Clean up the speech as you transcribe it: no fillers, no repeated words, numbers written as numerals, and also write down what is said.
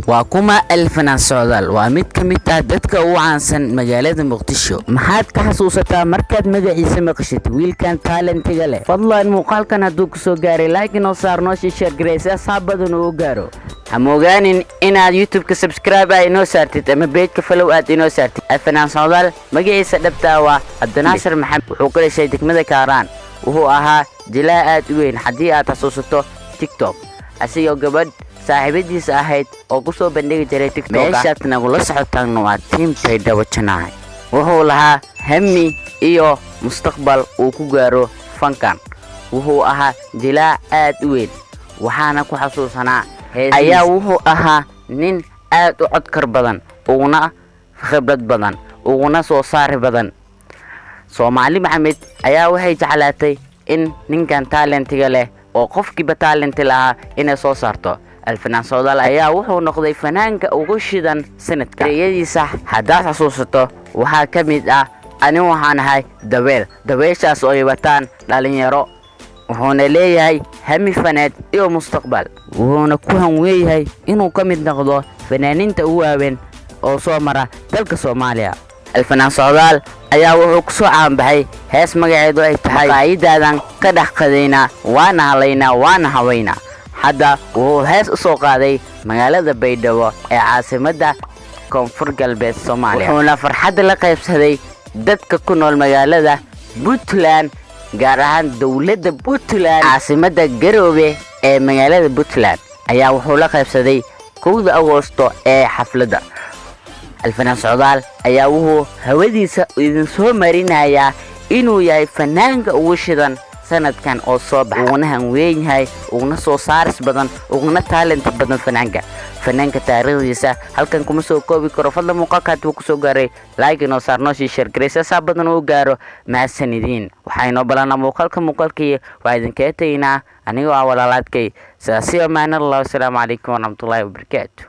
Waa kuma Alfanaan Socdaal? Waa mid ka mid ah dadka ugu caansan magaalada Muqdisho. Maxaad ka xasuusataa markaad magaciisa maqashid wiilkan talentiga leh? Fadlan muuqaalkan hadduu ku soo gaaray, like inoo saar, noo sii share garee si asxaab badan uu gaaro. Ha moogaanin inaad YouTube-ka subscribe ah inoo saartid ama page-ka follow aad inoo saartid. Alfanaan Socdaal magaciisa dhabtaa waa Cabdinaasir Maxamed. Wuxuu ka dhashay degmada Kaaraan. Wuxuu ahaa jilaa aad u weyn. Haddii aad xasuusato TikTok, asigoo gabadh saaxiibadiisa ahayd oo ku soo bandhigi jiray TikTok. Meeshaad nagula socotaan waa Team Baydhabo Janaay. Wuxuu lahaa hami iyo mustaqbal uu ku gaaro fankan. Wuxuu ahaa jilaa aad u weyn, waxaana ku xasuusanaa ayaa wuxuu ahaa nin aad u codkar badan, uguna khibrad badan, uguna soo saari badan. Soomaali Maxamed ayaa waxay jeclaatay in ninkan talentiga leh oo qofkiiba talenti lahaa inay soo saarto. Alfanaan Socdaal ayaa wuxuu noqday fanaanka ugu shidan sanadka. Ereyadiisa haddaad xasuusato, waxaa ka mid ah: "Ani waxaan ahay dabeel, dabeeshaas oo ay wataan dhalinyaro." Wuxuuna leeyahay hami faneed iyo mustaqbal, wuxuuna ku hanweeyahay inuu ka mid noqdo fanaaniinta ugu waaweyn oo soo mara dalka Soomaaliya. Alfanaan Socdaal ayaa wuxuu ku soo caanbaxay hees magaceedu ay tahay "Maqaayadaadan ka dhex qadaynaa, waana halaynaa, waana hawaynaa." Hadda wuxuu hees u soo qaaday magaalada Baydhabo ee caasimadda Koonfur Galbeed Soomaaliya, wuxuuna farxadda la qaybsaday dadka ku nool magaalada Puntland, gaar ahaan dowladda Puntland, caasimadda Garoobe ee magaalada Puntland ayaa wuxuu la qaybsaday 1da Agoosto ee xafladda. Alfanaan Socdaal ayaa wuxuu hawadiisa idin soo marinayaa inuu yahay fanaanka ugu shidan sanadkan oo soo baxa, uguna hanweyn yahay, uguna soo saaris badan, uguna talent badan fanaanka. Fanaanka taariikhdiisa halkan kuma soo koobi karo. Fadlan muuqaalka hadduu kusoo gaaray, like inoo saar, noo sii share garaysa saa badan uu gaaro. Mahadsanidin. Waxaa inoo balanaa muuqaalka muuqaalkii. Waxaa idinkaga tegaynaa anigoo ah walaalaadkay sidaasi. Amaan Allah. Wasalaamu calaykum waraxmatullaahi wabarakaatu.